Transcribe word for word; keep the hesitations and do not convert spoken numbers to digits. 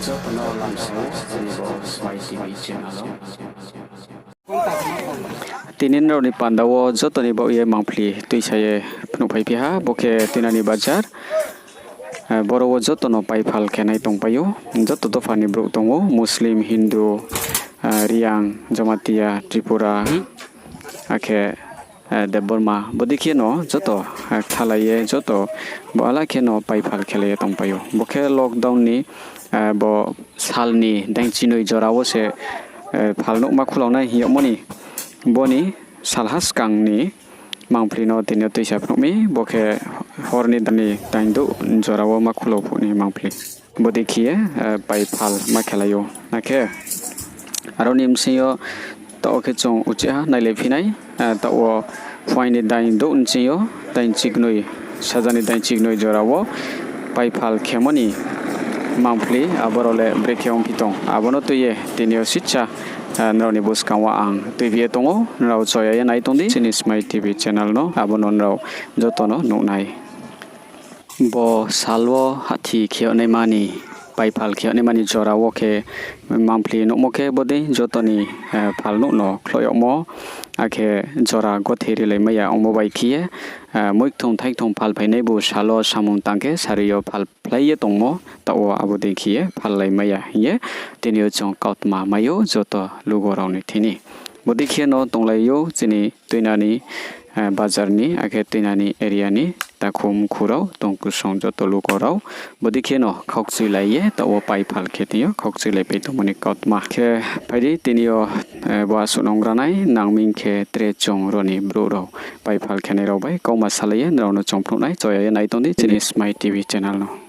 Joto no lamsa wo chini bo Smai T V channel wo. Tini nrao ni panda wo joto ni baoh ye mangphli tuisa ye phnuh phaiphi ha, bo khe Tuinani bazar. Boro wo joto no paiphal khe nai tongpai ou. Joto dopha ni brouh tong ou, Muslim, Hindu, Reang, Jamatia, Tripura, akhe Debbarma. Bodei khe no joto kthalai ye joto bo ala khe no paiphal khelai ye tongpai ou. Bo khe lockdown ni bo sal ni daingchinoi jora wo se phal nuh ma khulau nai hing yagmo ni, bo ni salha skang ni mangphli no tini yo tuisa phnuh mi, bo khe hor ni daini daindouh jora wo ma khulou phuh ni mangphli. Bodei khe ye paiphal ma khelai ou. Akhe aro ni bsing yo taoh wo khe chung uchih ha nailaiphi nai, taoh wo phuaing ni daindouh bsing yo, dainchignoi, saja ni dainchignoi jora wo paiphal khemo ni mangphli abo rao le brekhe ongphi tong, abo no tui ye tini yo sisa nrao ni buskang wo ang tuiphi ye tong ou, nrao choya ye nai tong di chini Smai T V channel no, abo no nrao joto no nuh nai. Bo sal wo hahthi khe yag naima ni, paiphal khe yag naima ni jora wo khe mangphli nuhmo khe bodei joto ni phal nuh no khloh yagmo, akhe jora gothei rilai mai ya ongmo bai khe ye, moikthong thaikthong phal phainai bu sal wo samung tang khe sari yo phal phlai ye tongmo, taoh wo abo dei khe ye phallai mai ya hing ye tini yo chung kautma mai ou joto lugo rao ni thini. Bodei khe no tonglai ou chini Tuinani bazar ni, akhe Tuinani area ni takhu mkhu rao, tong kusong joto lugo rao. Bodei khe no khaukchuilai ye taoh wo paiphal khe tini yo khaukchuilaipai tongmo ni kautma. Khe phai di tini yo bo asuh no ongranai nangming khe tre chung ro ni brouh rao paiphal khenai rao bai kauma salai ye nrao no chung phnuh nai, choya ye nai tong di chini Smai T V channel no.